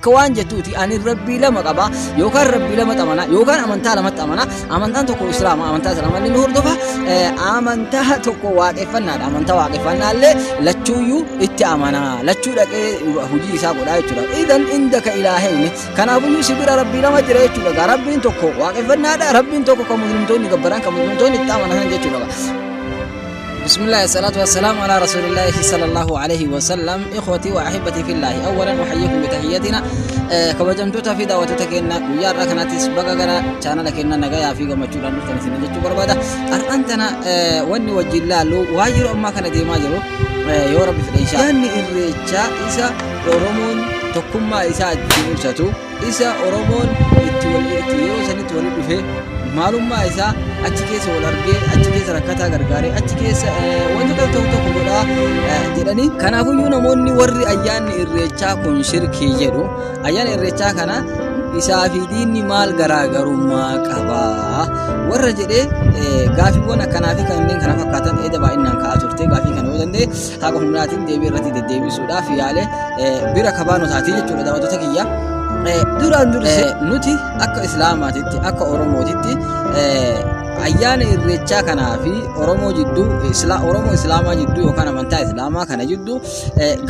Akka waan jettuuti ani rabbii lama qaba yookaan rabbii lama amana yookaan amantaa lamatti amana. Amantaan tokko Islaama, amantaa Islaamaa illee ni hordofa. Amantaa tokko waaqeffannaadha. Amantaa waaqeffannaa illee lachuuyyuu itti amana. Lachuu dhaqee hojii isaa godhaa jechuudha. Idan indaka ilaahayni. Kanaafuyyuu si bira rabbii lama jira jechuudha. Gaa rabbiin tokko waaqeffannaadha. Rabbiin tokko kan muslimtoonni gabbaran, kan muslimtoonni itti amanan jechuudha. بسم الله الصلاة والسلام على رسول الله صلى الله عليه وسلم. إخوتي وأحبتي في الله، أولا أحييكم بتحيتنا. Kabajamtoota fi daawwattoota keenya, guyyaa har'a kanattis baga gara chaanala keenya nagayaa fi gammachuudhaan dhuftan isin jechuu barbaada. Har'aan tana wanni wajjin laallu waa yeroo ammaa kana deemaa jiru, yoo Rabbi fedhe inshaa. Ayyaanni Irreechaa isa Oromoon tokkummaa isaa ittiin ibsatu, isa Oromoon itti wal itti yeroo sanitti walitti dhufee maalummaa isaa achi keessa wal argee, achi keessa rakkataa gargaaree, achi keessa wantoota tokko tokko godhaa jedhanii. Kanaafuyyuu namoonni warri ayyaanni Irreechaa kun shirkii jedhu, ayyaana Irreechaa kana isaa fi diinni maal garaagarummaa qabaa warra jedhee, gaafiiwwan akkanaa fi kanneen kana fakkaatan eeda baay'inaan ka'aa turte. Gaafii kana yoo danda'e haqa humnaatiin deebii irratti deddeebisuudhaaf yaale bira kabaanoo taatii jechuudha, daawwattoota kiyya. Duraan dursee nuti akka Islaamaatitti, akka Oromootitti, ayyaana Irreechaa kanaa fi Oromoo jidduu, Oromoo Islaamaa jidduu yookaan amantaa Islaamaa kana jidduu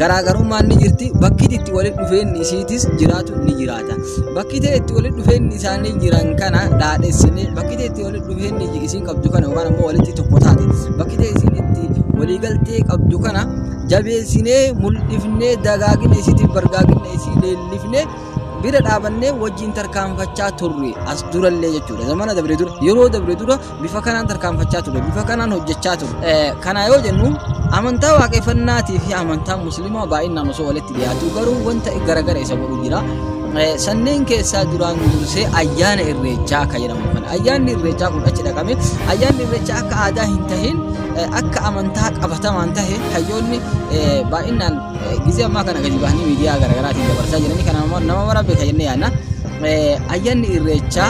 garaagarummaan ni jirti. Bakki itti walitti dhufeenyi isiitis jiraatu ni jiraata. Bakki itti walitti dhufeenyi isaanii jiran kana dhaadhessine, bakki itti walitti dhufeenyi isiin qabdu kana yookaan ammoo walitti tokko taate, bakki isiin itti waliigaltee qabdu kana jabeessinee mul'ifnee, dagaagina isiitiif bargaagina isii leellifnee bira dhaabannee wajjin tarkaanfachaa turre as durallee jechuudha. Zamana dabre dura, yeroo dabre dura bifa kanaan tarkaanfachaa turre, bifa kanaan hojjechaa turre. Kana yoo jennu, amantaa waaqeffannaatii fi amantaa Musliimaa baay'inaan osoo walitti dhiyaatu garuu wanta garagara isa godhu jira. Sanneen keessaa duraan dursee ayyaana Irreechaa akka jedhamu kana. Ayyaanni Irreechaa kun achi dhaqame, ayyaanni Irreechaa akka aadaa hin tahin, akka amantaa qabatamaan tahe, hayyoonni baay'inaan gizee ammaa kana gadi bahanii miidiyaa garaagaraatiin dabarsaa jiranii kana nama mara beeka jennee yaadna. Ayyaanni Irreechaa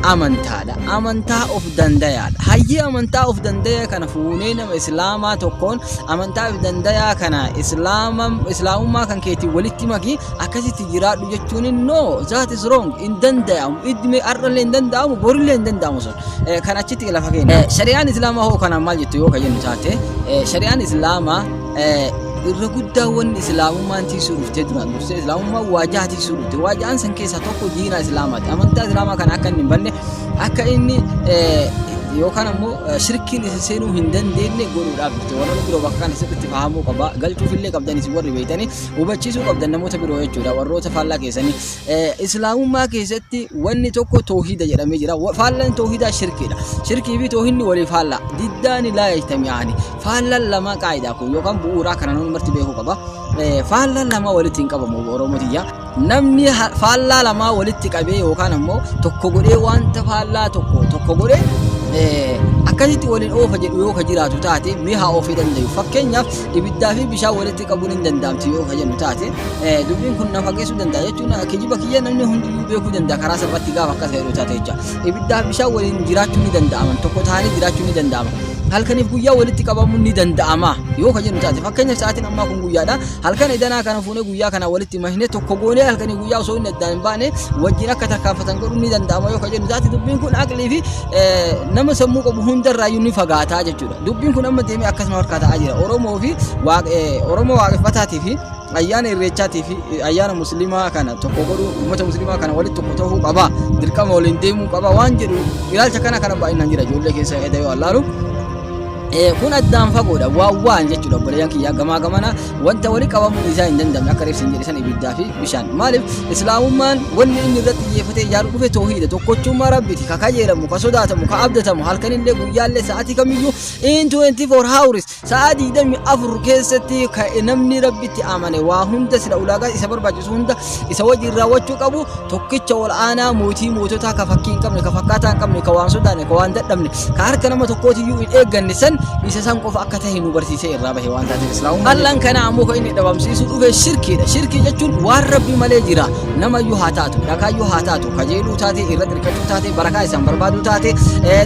amantaadha. Amantaa of dandayaadha. Hayyee, amantaa of dandayaa kana fuunee nama Islaamaa tokkoon amantaa of dandayaa kana Islaamummaa kan keetiin walitti maki, akkasitti jiraadhu jechuun, no, that is wrong. Hin danda'amu. Idme har'allee hin danda'amu, borillee hin danda'amu sun. Kan achitti lafa keenya. Shari'aan Islaamaa hoo kanaan maal jettu yoo ka jennu taate, shari'aan Islaamaa irra guddaa wanni Islaamummaan tiisuu dhuftee, duraan dursee Islaamummaan waajaa tiisuu dhufte. Waajaan san keessaa tokko diina Islaamaati. Amantaa Islaamaa kana akka inni hin banne, akka inni yookaan ammoo shirkiin isa seenuu hin dandeenye godhuudhaaf dhufte. Warroonni biroo bakka kana sirriitti fahamuu qaba. Galchuufillee qabdan isin warri beektanii hubachiisuu qabdan namoota biroo jechuudha. Warroota faallaa keessanii. Islaamummaa keessatti wanni tokko toohida jedhamee jira. Faallaan toohidaa shirkiidha. Shirkii fi toohidni walii faallaa. Diddaani laa yajtami'aani. Faallaan lama qaayidaa kun yookaan bu'uuraa kana namni marti beekuu qaba. Faallaan lama walitti hin qabamu, Oromoo tiyya. Namni faallaa lamaa walitti qabee yookaan ammoo tokko godhee, wanta faallaa tokko tokko godhee akkasitti waliin oofa jedhu yoo ka jiraatu taate, mee haa oofee dandayu. Fakkeenyaaf, ibiddaa fi bishaan walitti qabuun hin danda'amti yoo ka jennu taate, dubbiin kun na fageessuu danda'a jechuun kijiba kiyya namni hundiyyuu beekuu danda'a karaa salphaatti gaafa akkas jedhu taate jecha. Ibiddaa fi bishaan waliin jiraachuu ni danda'aman, tokko ta'anii jiraachuu ni danda'ama. Halkaniif guyyaa walitti qabamuun ni danda'ama yoo ka jennu taate, fakkeenyaaf, sa'aatiin ammaa kun guyyaadha. Halkan edanaa kana fuunee guyyaa kana walitti mahne tokko goonee halkanii guyyaa osoo inni addaan hin baane wajjin akka tarkaanfatan godhuun ni danda'ama yoo ka jennu taate, dubbiin kun aqlii fi nama sammuu qabu hundarraayyuu ni fagaataa jechuudha. Dubbiin kun amma deemee akkasuma harkaa ta'aa jira. Oromoo fi Oromoo waaqeffataatii fi ayyaana Irreechaatii fi ayyaana Musliimaa kana tokko godhuu, uummata Musliimaa kana walitti tokko ta'uu qaba, dirqama waliin deemuu qaba waan jedhu ilaalcha kana kana baay'inaan jira ijoollee keessa eda yoo allaalu. Kun addaan fagoodha, waan waan jechuudha, obboleeyyan kiyyaa. Gamaa gamana wanta wali qabamuun isaa hin dandamne akka reefsi hin jedhe san ibiddaa fi bishaan. Maaliif? Islaamummaan wanni inni irratti xiyyeeffatee ijaaru dhufe toohiida, tokkochummaa Rabbiiti, ka kajeelamu, ka sodaatamu, ka abdatamu, halkanillee guyyaallee sa'aatii kamiyyuu, in 24 hours, sa'aa 24 keessatti ka namni Rabbitti amane waa hunda sila ulaagaa isa barbaachisu hunda isa wajjin raawwachuu qabu, tokkicha ol aanaa, mootii moototaa, ka fakkii hin qabne, ka fakkaataa hin qabne, ka waan sodaanne, ka waan dadhabne, ka harka nama tokkootiyyuu hin eegganne san, isa san qofa akka tahe nu barsiisee irraa bahe waan taateef Islaamummaa. Allaan kana ammoo kan inni dhabamsiisuu dhufe shirkiidha. Shirkii jechuun waan Rabbi malee jira. Namayyuu haa taatu, dhakaayyuu haa taatu, kajeeluu taate, irratti hirkachuu taate, barakaa isaan barbaaduu taate,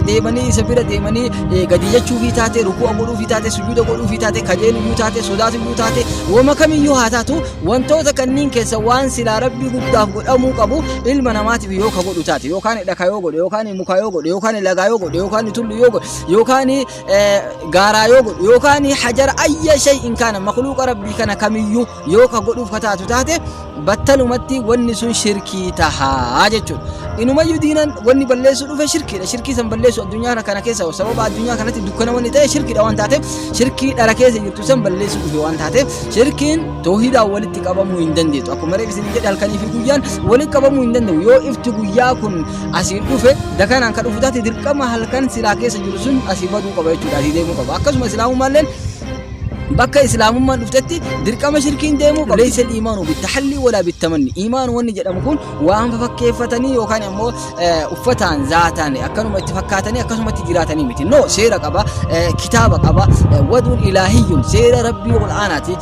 deemanii isa bira deemanii gadi jechuufii taate, ruku'a godhuufii taate, sujuuda godhuufii taate, kajeeluyyuu taate, sodaatuyyuu taate, wama kamiyyuu haa taatu, wantoota kanniin keessa waan silaa Rabbii guddaaf godhamuu qabu ilma namaatiif yoo ka godhu taate, yookaan dhaka yoo godhe, yookaan muka yoo godhe, yookaan lagaa yoo godhe, yookaan tullu yoo godhe, yookaan gaaraa yoo godhu, yookaan hajara ayya shay'in kaana makluuqa Rabbii kana kamiyyuu yoo ka godhuuf ka taatu taate, battalumatti wanni sun shirkii tahaa jechuudha. Inumayyuu diinan wanni balleessuu dhufe shirkiidha. Shirkii san balleessu addunyaa kana keessa sababa addunyaa kanatti dukkana wanni ta'e shirkiidha waan taateef, shirkii dhara keessa jirtu san balleessuu dhufe waan taateef, shirkiin toohidaan walitti qabamuu hin dandeettu. Akkuma reef isin jedhe, halkanii fi guyyaan walitti qabamuu hin danda'u. Yoo ifti guyyaa kun asiin dhufe dakanaan kan dhufu taate, dirqama halkan silaa keessa jiru sun asii baduu qaba jechuudha. Asii deemuu qaba. Akkasuma islaamummaalleen bakka islaamummaan dhuftetti dirqama shirkiin deemuu qaba. Laysa al-iimaanu bittahalli walaa bittamanni. Iimaan wanni jedhamu kun waan fakkeeffatanii yookaan immoo uffataan zaataan akkanuma itti fakkaatanii akkasumatti jiraatanii miti. No, seera qaba, kitaaba qaba, waduun ilaahiyyuun seera Rabbii ol aanaati.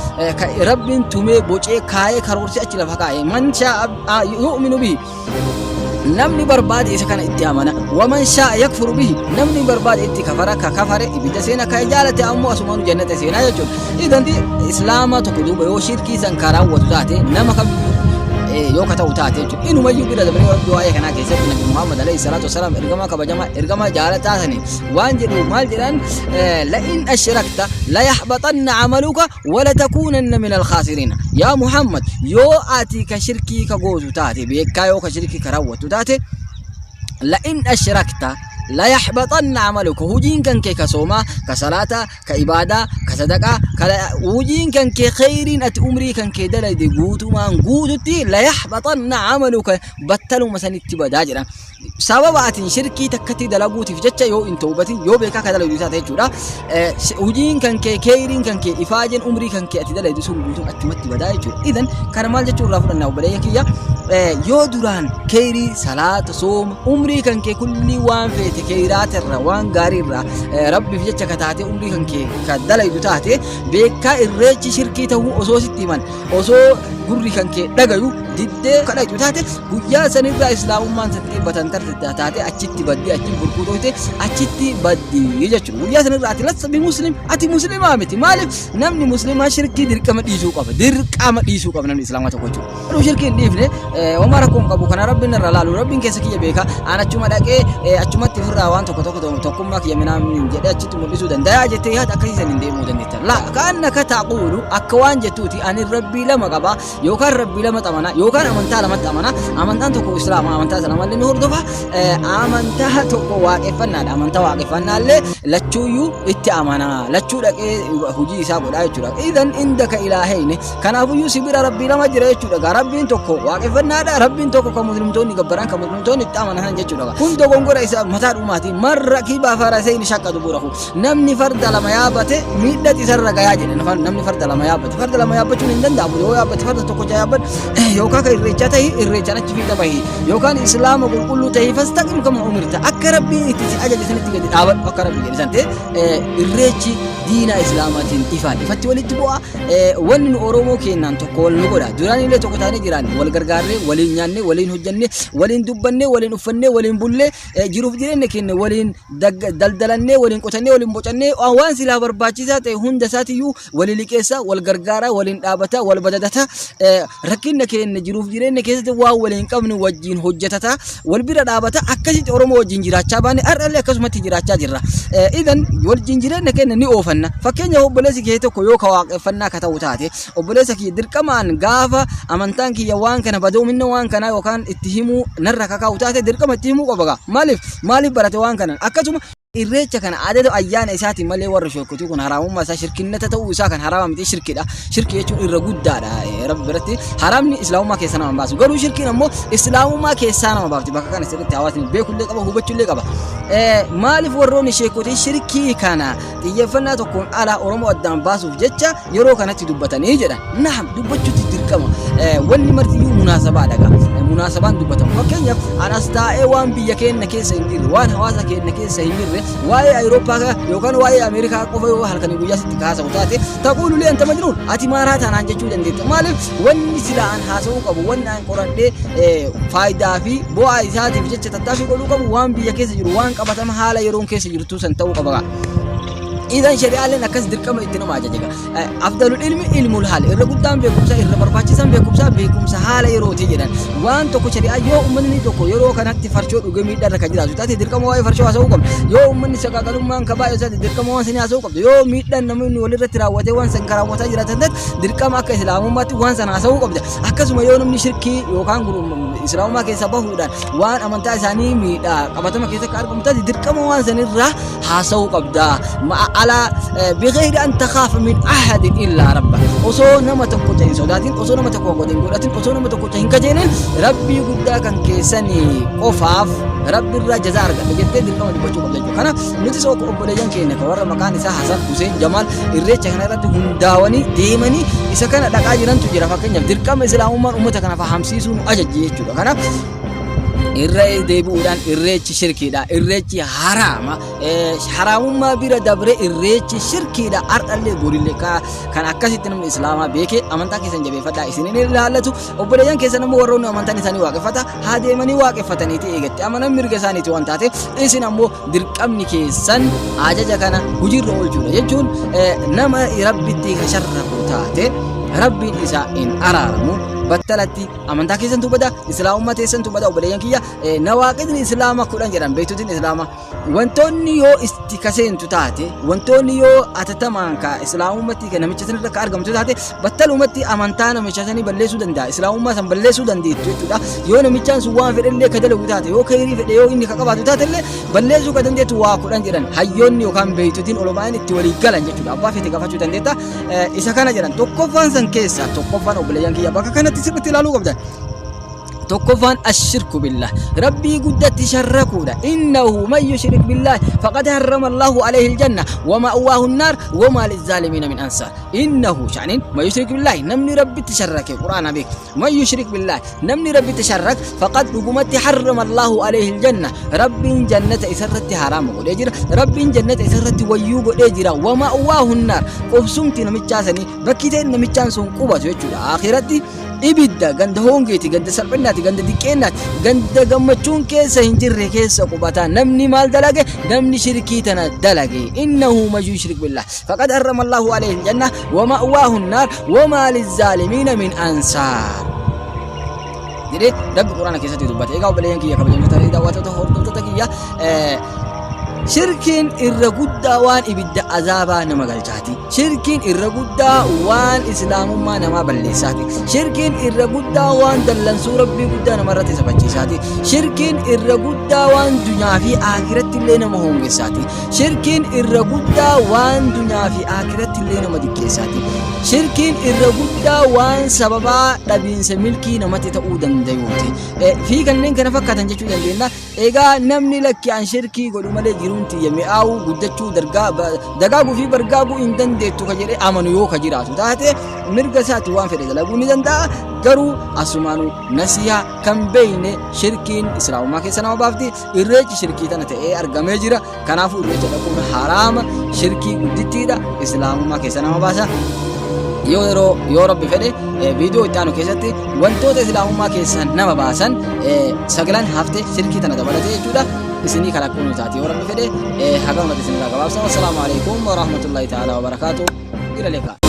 Rabbiin tumee bocee kaayee karoorsee achi lafa kaa'e. Man shaa'a yu'minu bihi, namni barbaade isa kana itti amana, waman shaa'a yakfuru bihi, namni barbaade itti kafara. Ka kafare ibidda seena, ka jaalate ammoo asumaanu jannata seenaa jechuudha. Idan islaama tokko duuba yoo shirkii san ka raawwatu taate, nama kamiyyuu yoo ka ta'u taate jechuudha. Inumayyuu bira dabaree Rabbi waa'ee kanaa keessatti Nabi Muhammad alayhi salaatu wasalaam, ergamaa kabajamaa, ergamaa jaalataa sanii waan jedhu maal jedhan? La'in ashrakta la yaxbaxanna amaluka wala takuunanna min alkhaasiriina. Yaa Muhammad, yoo ati ka shirkii ka gootu taate, beekaa yoo ka shirkii ka raawwattu taate, la'in ashrakta la yaxbaxanna amaluka, hujiin kan kee ka soomaa, ka salaataa, ka ibaadaa, ka sadaqaa, ka hujiin kan kee kheyriin ati umrii kan kee dalayde guutumaan guututti, la yaxbaxanna amaluka, battaluma sanitti badaa jedhan. Sababa atiin shirkii takkatti dalaguutiif jecha yoo hin tawbatin, yoo beekaa ka dalaydu taate jechuudha. Hojiin kan kee, keeyriin kan kee, ifaajeen umrii kan kee ati dalaydu sun guutuun achumatti badaa jechuudha. Idan kana maal jechuu irraa fudhannaa, obboleeyya kiyya? Yoo duraan keeyrii, salaata, sooma, umrii kan kee kullii waan feete keeyraatirra, waan gaariirra Rabbiif jecha ka taate umrii kan kee ka dalaydu taate, beekaa irreechi shirkii ta'uu osoo sitti himan, osoo gurri kan kee dhagayu diddee kadhatu taate, guyyaa sanirraa islaamummaan sitti batantarte taate, achitti baddi, achi burkuutoyte, achitti baddi jechuudha. Guyyaa sanirraa ati lassa bi muslim, ati muslimaa miti. Maaliif? Namni muslimaa shirkii dirqama dhiisuu qaba. Dirqama dhiisuu qaba namni islaamaa tokko jechuudha. Garuu shirkii hin dhiifne, homaa rakkoo hin qabu, kana Rabbiin irra laalu, Rabbiin keessa kiyya beeka, aan achuma dhaqee achumatti ofirraa waan tokko tokko tokkummaa kiyya minaan jedhee achitti mul'isuu danda'a jettee yaada akkasii san hin deemuu dandeetta. Laa kaannaka taquulu, akka waan jettuuti ani Rabbii lama qaba, yookaan Rabbii lama amana, yookaan amantaa lamatti amana. Amantaan tokko islaama, amantaa islaamallee ni hordofa, amantaa tokko waaqeffannaadha, amantaa waaqeffannaallee lachuuyyuu itti amana, lachuu dhaqee hojii isaa godhaa jechuudha. Idan indaka ilaaheyni, kanaafuyyuu si bira Rabbii lama jira jechuudha. Gaa Rabbiin tokko waaqeffannaadha, Rabbiin tokko kan muslimtoonni gabbaran, kan muslimtoonni itti amanan jechuudha. Kun dogongora isa mataa dhumaati. Man rakiba farasayni shaqqa duburahu, namni farda lama yaabbate miidhati isarra gayaa jedhe. Namni farda lama yaabbate, farda lama yaabbachuun hin danda'amu. Yoo yaabbate farda tokko yaabbadhu, yookaan kan irreechaa tahi irreechaan achi fiixa bahi, yookaan islaama qulqulluu tahi, fastaqim kama umirta, akka Rabbiin itti si ajaje sanitti gadi dhaabadhu, akka Rabbi jedhe san ta'e. Irreechi diina islaamaatiin ifaan ifatti walitti bu'a. Wanni nu Oromoo keenyaan tokko wal nu godha. Duraan illee tokko taanee jiraanne, wal gargaarree, waliin nyaannee, waliin hojjannee, waliin dubbannee, waliin uffannee, waliin bullee, jiruuf jireenya keenya waliin daldalannee, waliin qotannee, waliin bocannee, waan silaa barbaachisaa ta'e hunda isaatiyyuu walii liqeessaa, wal gargaaraa, waliin dhaabataa, wal badadataa, rakkina keenya jiruuf jireenya keessatti waan waliin qabnu wajjin hojjetataa, wal bira dhaabata, akkasitti Oromoo wajjin jiraachaa baane, har'allee akkasumatti jiraachaa jirra. Idan wajjin jireenya keenya ni oofanna. Fakkeenya, obboleessi kee tokko yoo ka waaqeffannaa ka ta'u taate, obboleessa kiyya dirqamaan gaafa amantaan kiyya waan kana badoominna waan kanaa yookaan itti himuu narra kakaa'u taate, dirqama itti himuu qaba gaa. Maaliif? Maaliif barate waan kana? Akkasuma irreecha kana adada ayyaana isaatiin malee warri shorkotii kun haraamummaa isaa, shirkinnata ta'uu isaa kan haraama miti, shirkidha. Shirki jechuun irra guddaadha Rabbi biratti. Haraamni islaamummaa keessaa nama baasu. Garuu shirkiin ammoo islaamummaa keessaa nama baafti. Bakka kana sirriitti hawaasni beekullee qaba, hubachuullee qaba. Maaliif warroonni sheekotii shirkii kana xiyyeeffannaa tokkoon ala Oromoo addaan baasuuf jecha yeroo kanatti dubbatanii jedhan? Naam, dubbachuutti dirqama. Dirqama wanni martiyyuu munaasabaadha gaa. Munaasabaan dubbatamu. Fakkeenyaaf an as taa'ee waan biyya keenya keessa hin jirre, waan hawaasa keenya keessa hin jirre, waa'ee Awurooppaa yookaan waa'ee Ameerikaa qofa yoo halkanii guyyaa sitti haasa'u taate, taquulu lee anta majnuun, ati maaraa taanaan jechuu dandeetta. Maaliif? Wanni sila an haasa'uu qabu, wanni an qoradhee faayidaa fi bu'aa isaatiif jecha tattaaffii godhuu qabu, waan biyya keessa jiru, waan qabatama haala yeroon keessa jirtu san ta'uu qaba. Idan shari'aaleen akkas dirqama itti nama ajaja. Afdalul ilmi ilmul haal, irra guddaan beekumsa, irra barbaachisan beekumsa, beekumsa haala yerooti jedhan. Waan tokko shari'aa yoo uummanni tokko yeroo kanatti farshoo dhugee miidhaa irra kan jiraatu taate, dirqama waa'ee farshoo haasa'uu qabda. Yoo uummanni sagaagalummaan ka baay'ee taate, dirqama waan sanii haasa'uu qabda. Yoo miidhaan namni walirratti raawwatee waan san raawwataa jiraatan taate, dirqama akka islaamummaatti waan sana haasa'uu qabda. Akkasuma yoo namni shirkii yookaan islaamummaa keessa bahuudhaan waan amantaa isaanii miidhaa qabatama keessa akka argamu taate, dirqama waan sanirraa haasa'uu qabda. Alaa bighayri an takhaafa min ahadin illaa rabba. Osoo nama tokko hin sodaatin, osoo nama tokko godhin godhatin, osoo nama tokko hin kajeelin, rabbii guddaa kan keessanii qofaaf rabbi irraa jazaa argadha jettee dirqama dubbachuu qabda jechuudha. Kanaaf nutis obboleeyyan keenya kan warra maqaan isaa Hasan, Huseen, Jamaal irreecha kana irratti hundaawanii deemanii isa kana dhaqaa jirantu jira. Fakkeenyaaf dirqama islaamummaan uummata kana fahamsiisuu nu ajajji jechuudha. Kanaaf irra deebi'uudhaan irreechi shirkiidha. Irreechi haraama. Haraamummaa bira dabre irreechi shirkiidha. Har'allee borillee kan akkasitti namni islaamaa beekee amantaa keessan jabeeffadhaa isiniin ilaallatu. Obboleeyyan keessan ammoo warroonni amantaan isaanii waaqeffata haa deemanii waaqeffataniiti eegatti amanan mirga isaaniiti waan taateef, isin ammoo dirqamni keessan ajaja kana hojiirra oolchuudha jechuun, nama rabbitti ka sharraku taate rabbiin isaa hin araaramu. Battalatti amantaa keessantu bada, islaamummaa teessantu bada. Obboleeyyan kiyya, nawaaqidni islaama 10 jedhan beektotiin islaama. Wantoonni yoo itti kaseentu taate, wantoonni yoo atatamaan ka islaamummaatti ka namicha sanirra ka argamtu taate, battalumatti amantaa namicha sanii balleessuu danda'a, islaamummaa san balleessuu dandeettu jechuudha. Yoo namichaan sun waan fedhellee ka dalagu taate, yoo kheyrii fedhe yoo inni ka qabaatu taate illee, balleessuu ka dandeettu waa 10 jedhan hayyoonni yookaan beektotiin olomaa'in itti walii galan jechuudha. Abbaa fete gaafachuu dandeetta. Isa kana jedhan. Tokkoffaan san keessa tokkoffaan, obboleeyyan kiyya, bakka kanatti sirriitti ilaaluu qabdan. Tokkoffaan ashirku billah, rabbii guddatti sharrakuudha. Innahu man yushrik billah faqad harrama allahu alayhi aljanna wa ma'waahu annaar wa ma lizzaalimiina min ansaar. Innahu sha'nin man yushrik billah, namni rabbitti sharrake, qur'aana beek, man yushrik billah, namni rabbitti sharrak, faqad dhugumatti harrama allahu alayhi aljanna, rabbiin jannata isarratti haraama godhee jira, rabbiin jannata isarratti wayyuu godhee jira, wa ma'waahu annaar, qubsumti namichaa sanii, bakki ta'e namichaan sun qubatu jechuudha akhiratti ibidda, ganda hongeeti, ganda salphinnaati, ganda diqqeennaati, ganda gammachuun keessa hin jirre keessa qubata namni maal dalage? Namni shirkii tana dalage. Innahu man yushrik billah faqad harrama allahu alayhi aljanna wa ma'waahu annaar wa maa lizzaalimiina min ansaar jedhee rabbi quraana keessatti dubbate. Egaa obboleeyyan kiyya, kabajamtoota fi daawwattoota hordoftoota kiyya, shirkiin irra guddaa waan ibidda azaabaa nama galchaati. Shirkiin irra guddaa waan islaamummaa namaa balleessaati. Shirkiin irra guddaa waan dallansuu rabbii guddaa namarratti sabachiisaati. Shirkiin irra guddaa waan dunyaa fi aakiratti illee nama hoongessaati. Shirkiin irra guddaa waan dunyaa fi aakiratti illee nama diqqeessaati. Shirkiin irra guddaa waan sababaa dhabiinsa milkii namatti ta'uu danda'uuti. Fi kanneen kana fakkaatan jechuu dandeenya. Egaa namni lakki an shirkii godhu malee jiruun tiyya mi'aawuu, guddachuu, dagaaguu fi bargaaguu hin dandeettu ka jedhee amanu yoo ka jiraatu taate, mirga isaatti waan fedhe dalaguu ni danda'a. Garuu asumaanuu nasiha kan beeyne, shirkiin islaamummaa keessa nama baafti. Irreechi shirkii tana ta'ee argamee jira. Kanaafuu irreecha dhaquun haraama, shirkii guddittiidha, islaamummaa keessa nama baasa. Yoo yeroo yoo rabbi fedhe viidiyoo itti aanu keessatti wantoota islaamummaa keessa nama baasan sagalan hafte shirkii tana dabalatee jechuudha isinii kalaquu nu taati yoo rabbi fedhe. Hagamatti isinirraa gabaabsa. Wassalaamu alaikum warahmatullahi ta'ala wabarakaatu. Ila liqaa.